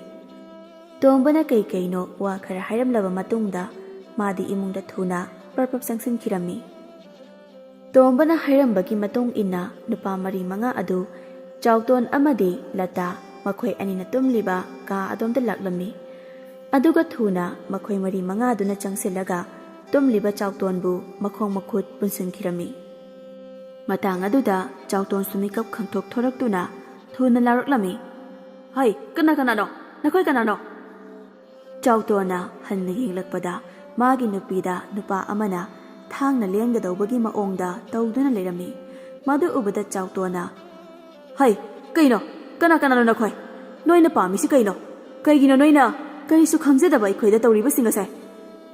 ꯇꯣꯝꯕꯅ ꯀꯩ ꯀꯩꯅꯣ ꯋꯥ ꯈꯔ ꯍꯥꯏꯔꯝꯂꯕ ꯃꯇꯨꯡꯗ ꯃꯥꯗꯤ ꯏꯃꯨꯡꯗ ꯊꯨꯅ ꯄ꯭ꯔꯞ ꯄ꯭ꯔꯞ ꯆꯪꯁꯤꯟꯈꯤꯔꯝꯃꯤ꯫ ꯇꯣꯝꯕꯅ ꯍꯥꯏꯔꯝꯕꯒꯤ ꯃꯇꯨꯡ ꯏꯟꯅ ꯅꯨꯄꯥ ꯃꯔꯤ ꯃꯉꯥ ꯑꯗꯨ ꯆꯥꯎꯇꯣꯟ ꯑꯃꯗꯤ ꯂꯇꯥ ꯃꯈꯣꯏ ꯑꯅꯤꯅ ꯇꯨꯝꯂꯤꯕ ꯀꯥ ꯑꯗꯣꯝꯗ ꯂꯥꯛꯂꯝꯃꯤ꯫ ꯑꯗꯨꯒ ꯊꯨꯅ ꯃꯈꯣꯏ ꯃꯔꯤ ꯃꯉꯥꯗꯨꯅ ꯆꯪꯁꯤꯜꯂꯒ ꯇꯨꯝꯂꯤꯕ ꯆꯥꯎꯇꯣꯟꯕꯨ ꯃꯈꯣꯡ ꯃꯈꯨꯠ ꯄꯨꯟꯁꯤꯟꯈꯤꯔꯝꯃꯤ꯫ ꯃꯇꯥꯡ ꯑꯗꯨꯗ ꯆꯥꯎꯇꯣꯟꯁꯨ ꯃꯤꯀꯞ ꯈꯪꯊꯣꯛ ꯊꯣꯔꯛꯇꯨꯅ ꯊꯨꯅ ꯂꯥꯎꯔꯛꯂꯝꯃꯤ, "ꯍꯩ, ꯀꯅꯥ ꯀꯅꯥꯅꯣ? ꯅꯈꯣꯏ ꯀꯅꯥꯅꯣ?" ꯆꯥꯎꯇꯣꯟꯅ ꯍꯟꯅ ꯌꯦꯡꯂꯛꯄꯗ ꯃꯥꯒꯤ ꯅꯨꯄꯤꯗ ꯅꯨꯄꯥ ꯑꯃꯅ ꯊꯥꯡꯅ ꯂꯦꯟꯒꯗꯧꯕꯒꯤ ꯃꯑꯣꯡꯗ ꯇꯧꯗꯨꯅ ꯂꯩꯔꯝꯃꯤ꯫ ꯃꯗꯨ ꯎꯕꯗ ꯆꯥꯎꯇꯣꯟꯅ, "ꯍꯩ, ꯀꯩꯅꯣ? ꯀꯅꯥ ꯀꯅꯥꯅꯣ ꯅꯈꯣꯏ? ꯅꯣꯏꯅ ꯄꯥꯝꯃꯤꯁꯤ ꯀꯩꯅꯣ? ꯀꯩꯒꯤꯅꯣ ꯅꯣꯏꯅ ꯀꯔꯤꯁꯨ ꯈꯪꯖꯗꯕ ꯑꯩꯈꯣꯏꯗ ꯇꯧꯔꯤꯕꯁꯤꯡ ꯑꯁꯦ?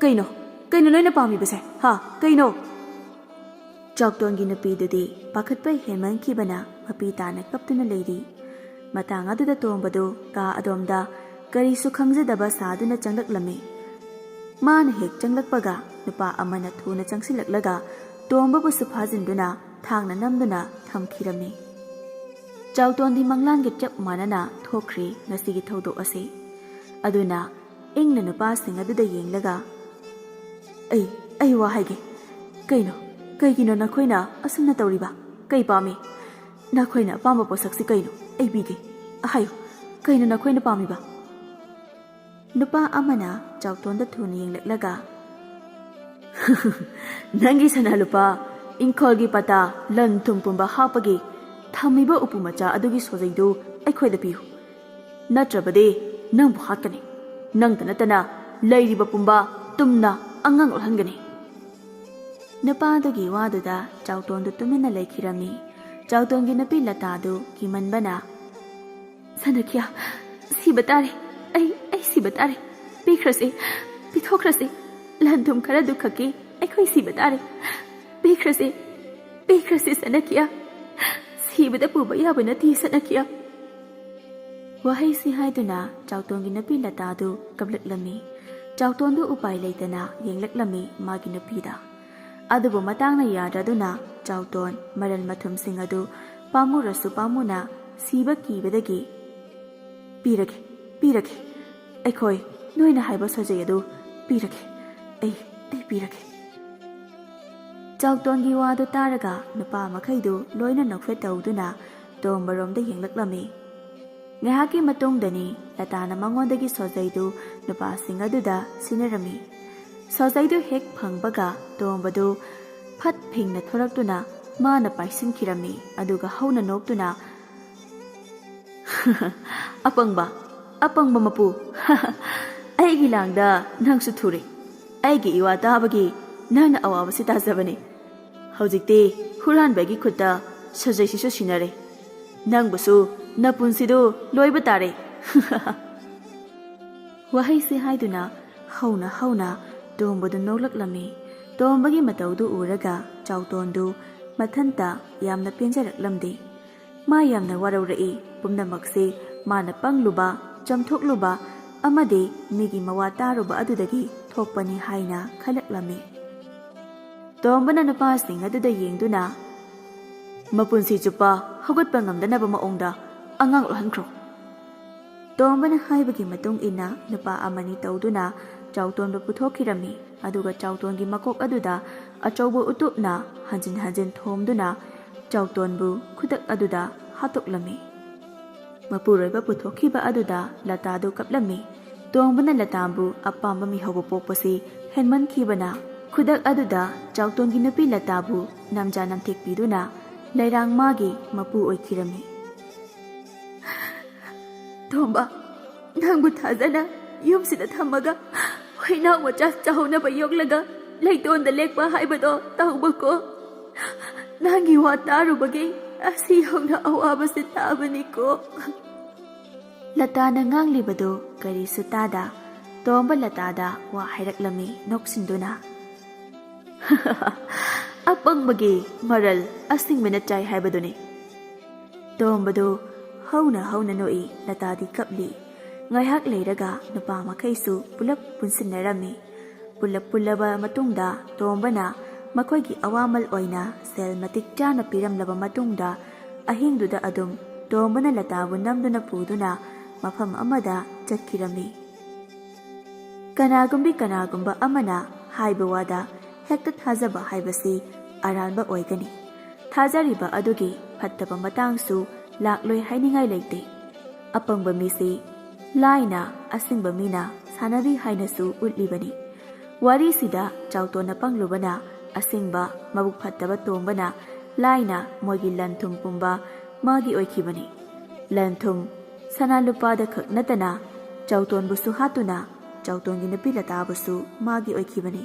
ꯀꯩꯅꯣ? ꯀꯩꯅꯣ ꯅꯣꯏꯅ ꯄꯥꯝꯃꯤꯕꯁꯦ? ꯍꯥ? ꯀꯩꯅꯣ?" ꯆꯥꯎꯇꯣꯟꯒꯤ ꯅꯨꯄꯤꯗꯨꯗꯤ ꯄꯥꯈꯠꯄ ꯍꯦꯟꯃꯟꯈꯤꯕꯅ ꯃꯄꯤ ꯇꯥꯅ ꯀꯞꯇꯨꯅ ꯂꯩꯔꯤ꯫ ꯃꯇꯥꯡ ꯑꯗꯨꯗ ꯇꯣꯝꯕꯗꯨ ꯀꯥ ꯑꯗꯣꯝꯗ ꯀꯔꯤꯁꯨ ꯈꯪꯖꯗꯕ ꯁꯥꯗꯨꯅ ꯆꯪꯂꯛꯂꯝꯃꯤ꯫ ꯃꯥꯅ ꯍꯦꯛ ꯆꯪꯂꯛꯄꯒ ꯅꯨꯄꯥ ꯑꯃꯅ ꯊꯨꯅ ꯆꯪꯁꯤꯜꯂꯛꯂꯒ ꯇꯣꯝꯕꯕꯨꯁꯨ ꯐꯥꯖꯤꯟꯗꯨꯅ ꯊꯥꯡꯅ ꯅꯝꯗꯨꯅ ꯊꯝꯈꯤꯔꯝꯃꯤ꯫ ꯆꯥꯎꯇꯣꯟꯗꯤ ꯃꯪꯂꯥꯟꯒ ꯆꯞ ꯃꯥꯟꯅꯅ ꯊꯣꯛꯈ꯭ꯔꯤ ꯉꯁꯤꯒꯤ ꯊꯧꯗꯣꯛ ꯑꯁꯤ꯫ ꯑꯗꯨꯅ ꯏꯪꯅ ꯅꯨꯄꯥꯁꯤꯡ ꯑꯗꯨꯗ ꯌꯦꯡꯂꯒ, "ꯑꯩ, ꯑꯩ ꯋꯥ ꯍꯥꯏꯒꯦ꯫ ꯀꯩꯅꯣ? ꯀꯩꯒꯤꯅꯣ ꯅꯈꯣꯏꯅ ꯑꯁꯨꯝꯅ ꯇꯧꯔꯤꯕ? ꯀꯩ ꯄꯥꯝꯃꯤ? ꯅꯈꯣꯏꯅ ꯑꯄꯥꯝꯕ ꯄꯣꯠꯁꯛꯁꯤ ꯀꯩꯅꯣ? ꯑꯩ ꯄꯤꯒꯦ꯫ ꯍꯥꯏꯌꯨ, ꯀꯩꯅꯣ ꯅꯈꯣꯏꯅ ꯄꯥꯝꯃꯤꯕ? ꯅꯨꯄꯥ ꯑꯃꯅ ꯆꯥꯎꯇꯣꯟꯗ ꯊꯨꯅ ꯌꯦꯡꯂꯛꯂꯒ, "ꯅꯪꯒꯤ ꯁꯅꯥ ꯂꯨꯄꯥ, ꯏꯪꯈꯣꯜꯒꯤ ꯄꯇꯥ, ꯂꯟ ꯊꯨꯝ ꯄꯨꯝꯕ ꯍꯥꯞꯄꯒꯤ ꯊꯝꯃꯤꯕ ꯎꯄꯨ ꯃꯆꯥ ꯑꯗꯨꯒꯤ ꯁꯣꯖꯩꯗꯨ ꯑꯩꯈꯣꯏꯗ ꯄꯤꯌꯨ꯫ ꯅꯠꯇ꯭ꯔꯕꯗꯤ ꯅꯪꯕꯨ ꯍꯥꯠꯀꯅꯤ꯫ ꯅꯪꯇ ꯅꯠꯇꯅ ꯂꯩꯔꯤꯕ ꯄꯨꯝꯕ ꯇꯨꯝꯅ ꯑꯉꯥꯡ ꯑꯣꯜꯍꯟꯒꯅꯤ꯫" ꯅꯨꯄꯥꯗꯨꯒꯤ ꯋꯥꯗꯨꯗ ꯆꯥꯎꯇꯣꯟꯗꯨ ꯇꯨꯃꯤꯟꯅ ꯂꯩꯈꯤꯔꯝꯃꯤ꯫ ꯆꯥꯎꯇꯣꯟꯒꯤ ꯅꯨꯄꯤ ꯂꯇꯥꯗꯨ ꯀꯤꯃꯟꯕꯅ, "ꯁꯅꯈꯤꯌꯥ, ꯁꯤꯕ ꯇꯥꯔꯦ꯫ ꯑꯩ, ꯑꯩ ꯁꯤꯕ ꯇꯥꯔꯦ꯫ ꯄꯤꯈ꯭ꯔꯁꯤ, ꯄꯤꯊꯣꯛꯈ꯭ꯔꯁꯤ꯫ ꯂꯟ ꯊꯨꯝ ꯈꯔꯗꯨ ꯈꯛꯀꯤ ꯑꯩꯈꯣꯏ ꯁꯤꯕ ꯇꯥꯔꯦ꯫ ꯄꯤꯈ꯭ꯔꯁꯤ, ꯄꯤꯈ꯭ꯔꯁꯤ ꯁꯅꯈꯤꯌꯥ꯫ ꯁꯤꯕꯗ ꯄꯨꯕ ꯌꯥꯕ ꯅꯠꯇꯦ ꯁꯅꯈꯤꯌꯥ꯫" ꯋꯥꯍꯩꯁꯤ ꯍꯥꯏꯗꯨꯅ ꯆꯥꯎꯇꯣꯟꯒꯤ ꯅꯨꯄꯤ ꯂꯇꯥꯗꯨ ꯀꯞꯂꯛꯂꯝꯃꯤ꯫ ꯆꯥꯎꯇꯣꯟꯗꯨ ꯎꯄꯥꯏ ꯂꯩꯇꯅ ꯌꯦꯡꯂꯛꯂꯝꯃꯤ ꯃꯥꯒꯤ ꯅꯨꯄꯤꯗ꯫ ꯑꯗꯨꯕꯨ ꯃꯇꯥꯡꯅ ꯌꯥꯗ꯭ꯔꯗꯨꯅ ꯆꯥꯎꯇꯣꯟ ꯃꯔꯜ ꯃꯊꯨꯝꯁꯤꯡ ꯑꯗꯨ ꯄꯥꯝꯃꯨꯔꯁꯨ ꯄꯥꯝꯃꯨꯅ ꯁꯤꯕ ꯀꯤꯕꯗꯒꯤ, "ꯄꯤꯔꯒꯦ, ꯄꯤꯔꯒꯦ꯫ ꯑꯩꯈꯣꯏ ꯅꯣꯏꯅ ꯍꯥꯏꯕ ꯁꯣꯖꯩ ꯑꯗꯨ ꯄꯤꯔꯒꯦ꯫ ꯑꯩ, ꯑꯩ ꯄꯤꯔꯒꯦ꯫" ꯆꯥꯎꯇꯣꯟꯒꯤ ꯋꯥꯗꯨ ꯇꯥꯔꯒ ꯅꯨꯄꯥ ꯃꯈꯩꯗꯨ ꯂꯣꯏꯅ ꯅꯣꯛꯐꯦꯠ ꯇꯧꯗꯨꯅ ꯇꯣꯝꯕꯔꯣꯝꯗ ꯌꯦꯡꯂꯛꯂꯝꯃꯤ꯫ ꯉꯥꯏꯍꯥꯛꯀꯤ ꯃꯇꯨꯡꯗꯅꯤ ꯂꯇꯥꯅ ꯃꯉꯣꯟꯗꯒꯤ ꯁꯣꯖꯩꯗꯨ ꯅꯨꯄꯥꯁꯤꯡ ꯑꯗꯨꯗ ꯁꯤꯟꯅꯔꯝꯃꯤ꯫ ꯁꯣꯖꯩꯗꯨ ꯍꯦꯛ ꯐꯪꯕꯒ ꯇꯣꯝꯕꯗꯨ ꯐꯠ ꯐꯤꯡꯅ ꯊꯣꯔꯛꯇꯨꯅ ꯃꯥꯅ ꯄꯥꯏꯁꯤꯟꯈꯤꯔꯝꯃꯤ꯫ ꯑꯗꯨꯒ ꯍꯧꯅ ꯅꯣꯛꯇꯨꯅ, "ꯑꯄꯪꯕ, ꯑꯄꯪꯕ ꯃꯄꯨ, ꯑꯩꯒꯤ ꯂꯥꯡꯗ ꯅꯪꯁꯨ ꯊꯨꯔꯦ꯫ ꯑꯩꯒꯤ ꯏꯋꯥ ꯇꯥꯕꯒꯤ ꯅꯪꯅ ꯑꯋꯥꯕꯁꯤ ꯇꯥꯖꯕꯅꯤ꯫ ꯍꯧꯖꯤꯛꯇꯤ ꯍꯨꯔꯥꯟꯕꯒꯤ ꯈꯨꯠꯇ ꯁꯣꯖꯩꯁꯤꯁꯨ ꯁꯤꯟꯅꯔꯦ꯫ ꯅꯪꯕꯨꯁꯨ ꯅꯄꯨꯟꯁꯤꯗꯨ ꯂꯣꯏꯕ ꯇꯥꯔꯦ꯫" ꯋꯥꯍꯩꯁꯤ ꯍꯥꯏꯗꯨꯅ ꯍꯧꯅ ꯍꯧꯅ ꯇꯣꯝꯕꯗꯨ ꯅꯣꯛꯂꯛꯂꯝꯃꯤ꯫ ꯇꯣꯝꯕꯒꯤ ꯃꯇꯧꯗꯨ ꯎꯔꯒ ꯆꯥꯎꯇꯣꯟꯗꯨ ꯃꯊꯟꯇ ꯌꯥꯝꯅ ꯄꯦꯟꯖꯔꯛꯂꯝꯗꯦ꯫ ꯃꯥ ꯌꯥꯝꯅ ꯋꯥꯔꯧꯔꯛꯏ꯫ ꯄꯨꯝꯅꯃꯛꯁꯤ ꯃꯥꯅ ꯄꯪꯂꯨꯕ, ꯆꯝꯊꯣꯛꯂꯨꯕ ꯑꯃꯗꯤ ꯃꯤꯒꯤ ꯃꯋꯥ ꯇꯥꯔꯨꯕ ꯑꯗꯨꯗꯒꯤ ꯊꯣꯛꯄꯅꯤ ꯍꯥꯏꯅ ꯈꯜꯂꯛꯂꯝꯃꯤ꯫ ꯇꯣꯝꯕꯅ ꯅꯨꯄꯥꯁꯤꯡ ꯑꯗꯨꯗ ꯌꯦꯡꯗꯨꯅ, "ꯃꯄꯨꯟꯁꯤ ꯆꯨꯞꯄ ꯍꯧꯒꯠꯄ ꯉꯝꯗꯅꯕ ꯃꯑꯣꯡꯗ ꯑꯉꯥꯡ ꯑꯣꯜꯍꯟꯈ꯭ꯔꯣ꯫" ꯇꯣꯝꯕꯅ ꯍꯥꯏꯕꯒꯤ ꯃꯇꯨꯡ ꯏꯟꯅ ꯅꯨꯄꯥ ꯑꯃꯅꯤ ꯇꯧꯗꯨꯅ ꯆꯥꯎꯇꯣꯟꯕꯨ ꯄꯨꯊꯣꯛꯈꯤꯔꯝꯃꯤ꯫ ꯑꯗꯨꯒ ꯆꯥꯎꯇꯣꯟꯒꯤ ꯃꯀꯣꯛ ꯑꯗꯨꯗ ꯑꯆꯧꯕ ꯎꯇꯨꯞꯅ ꯍꯟꯖꯤꯟ ꯍꯟꯖꯤꯟ ꯊꯣꯝꯗꯨꯅ ꯆꯥꯎꯇꯣꯟꯕꯨ ꯈꯨꯗꯛ ꯑꯗꯨꯗ ꯍꯥꯠꯇꯣꯛꯂꯝꯃꯤ꯫ ꯃꯄꯨꯔꯣꯏꯕ ꯄꯨꯊꯣꯛꯈꯤꯕ ꯑꯗꯨꯗ ꯂꯇꯥꯗꯨ ꯀꯞꯂꯝꯃꯤ꯫ ꯇꯣꯝꯕꯅ ꯂꯇꯥꯕꯨ ꯑꯄꯥꯝꯕ ꯃꯤꯍꯧꯕ ꯄꯣꯛꯄꯁꯤ ꯍꯦꯟꯃꯟꯈꯤꯕꯅ ꯈꯨꯗꯛ ꯑꯗꯨꯗ ꯆꯥꯎꯇꯣꯟꯒꯤ ꯅꯨꯄꯤ ꯂꯇꯥꯕꯨ ꯅꯝꯖꯥ ꯅꯝꯊꯦꯛꯄꯤꯗꯨꯅ ꯂꯩꯔꯥꯡ ꯃꯥꯒꯤ ꯃꯄꯨ ꯑꯣꯏꯈꯤꯔꯝꯃꯤ꯫ "ꯇꯣꯝꯕ, ꯅꯪꯕꯨ ꯊꯥꯖꯅ ꯌꯨꯝꯁꯤꯗ ꯊꯝꯃꯒ ꯍꯨꯏꯅꯥꯎ ꯃꯆꯥ ꯆꯥꯍꯧꯅꯕ ꯌꯣꯛꯂꯒ ꯂꯩꯇꯣꯟꯗ ꯂꯦꯛꯄ ꯍꯥꯏꯕꯗꯣ ꯇꯧꯕꯀꯣ꯫ ꯅꯪꯒꯤ ꯋꯥ ꯇꯥꯔꯨꯕꯒꯤ ꯑꯁꯤ ꯌꯧꯅ ꯑꯋꯥꯕꯁꯤ ꯇꯥꯕꯅꯤꯀꯣ꯫" ꯂꯇꯥꯅ ꯉꯥꯡꯂꯤꯕꯗꯨ ꯀꯔꯤꯁꯨ ꯇꯥꯗ ꯇꯣꯝꯕ ꯂꯇꯥꯗ ꯋꯥ ꯍꯥꯏꯔꯛꯂꯝꯃꯤ ꯅꯣꯛꯁꯤꯟꯗꯨꯅ꯫ "ꯑꯄꯪꯕꯒꯤ ꯃꯔꯜ ꯑꯁꯤꯡꯕꯅ ꯆꯥꯏ ꯍꯥꯏꯕꯗꯨꯅꯤ꯫" ꯇꯣꯝꯕꯗꯨ ꯍꯧꯅ ꯍꯧꯅ ꯅꯣꯛꯏ, ꯂꯇꯥꯗꯤ ꯀꯞꯂꯤ꯫ ꯉꯥꯏꯍꯥꯛ ꯂꯩꯔꯒ ꯅꯨꯄꯥ ꯃꯈꯩꯁꯨ ꯄꯨꯂꯞ ꯄꯨꯟꯁꯤꯟꯅꯔꯝꯃꯤ꯫ ꯄꯨꯂꯞ ꯄꯨꯜꯂꯕ ꯃꯇꯨꯡꯗ ꯇꯣꯝꯕꯅ ꯃꯈꯣꯏꯒꯤ ꯑꯋꯥꯃꯜ ꯑꯣꯏꯅ ꯁꯦꯜ ꯃꯇꯤꯛ ꯆꯥꯅ ꯄꯤꯔꯝꯂꯕ ꯃꯇꯨꯡꯗ ꯑꯍꯤꯡꯗꯨꯗ ꯑꯗꯨꯝ ꯇꯣꯝꯕꯅ ꯂꯇꯥꯕꯨ ꯅꯝꯗꯨꯅ ꯄꯨꯗꯨꯅ ꯃꯐꯝ ꯑꯃꯗ ꯆꯠꯈꯤꯔꯝꯃꯤ꯫ ꯀꯅꯥꯒꯨꯝꯕꯤ ꯀꯅꯥꯒꯨꯝꯕ ꯑꯃꯅ ꯍꯥꯏꯕ ꯋꯥꯗ ꯍꯦꯛꯇ ꯊꯥꯖꯕ ꯍꯥꯏꯕꯁꯤ ꯑꯔꯥꯟꯕ ꯑꯣꯏꯒꯅꯤ꯫ ꯊꯥꯖꯔꯤꯕ ꯑꯗꯨꯒꯤ ꯐꯠꯇꯕ ꯃꯇꯥꯡꯁꯨ ꯂꯥꯛꯂꯣꯏ ꯍꯥꯏꯅꯤꯡꯉꯥꯏ ꯂꯩꯇꯦ꯫ ꯑꯄꯪꯕ ꯃꯤꯁꯤ ꯂꯥꯏꯅ ꯑꯁꯤꯡꯕ ꯃꯤꯅ ꯁꯥꯟꯅꯔꯤ ꯍꯥꯏꯅꯁꯨ ꯎꯠꯂꯤꯕꯅꯤ꯫ ꯋꯥꯔꯤꯁꯤꯗ ꯆꯥꯎꯇꯣꯟꯅ ꯄꯪꯂꯨꯕꯅ ꯑꯁꯤꯡꯕ ꯃꯕꯨꯛ ꯐꯠꯇꯕ ꯇꯣꯝꯕꯅ ꯂꯥꯏꯅ ꯃꯣꯏꯒꯤ ꯂꯟ ꯊꯨꯝ ꯄꯨꯝꯕ ꯃꯥꯒꯤ ꯑꯣꯏꯈꯤꯕꯅꯤ꯫ ꯂꯟ ꯊꯨꯝ ꯁꯅꯥ ꯂꯨꯄꯥꯗ ꯈꯛ ꯅꯠꯇꯅ ꯆꯥꯎꯇꯣꯟꯕꯨꯁꯨ ꯍꯥꯠꯇꯨꯅ ꯆꯥꯎꯇꯣꯟꯒꯤ ꯅꯨꯄꯤ ꯂꯇꯥꯕꯨꯁꯨ ꯃꯥꯒꯤ ꯑꯣꯏꯈꯤꯕꯅꯤ꯫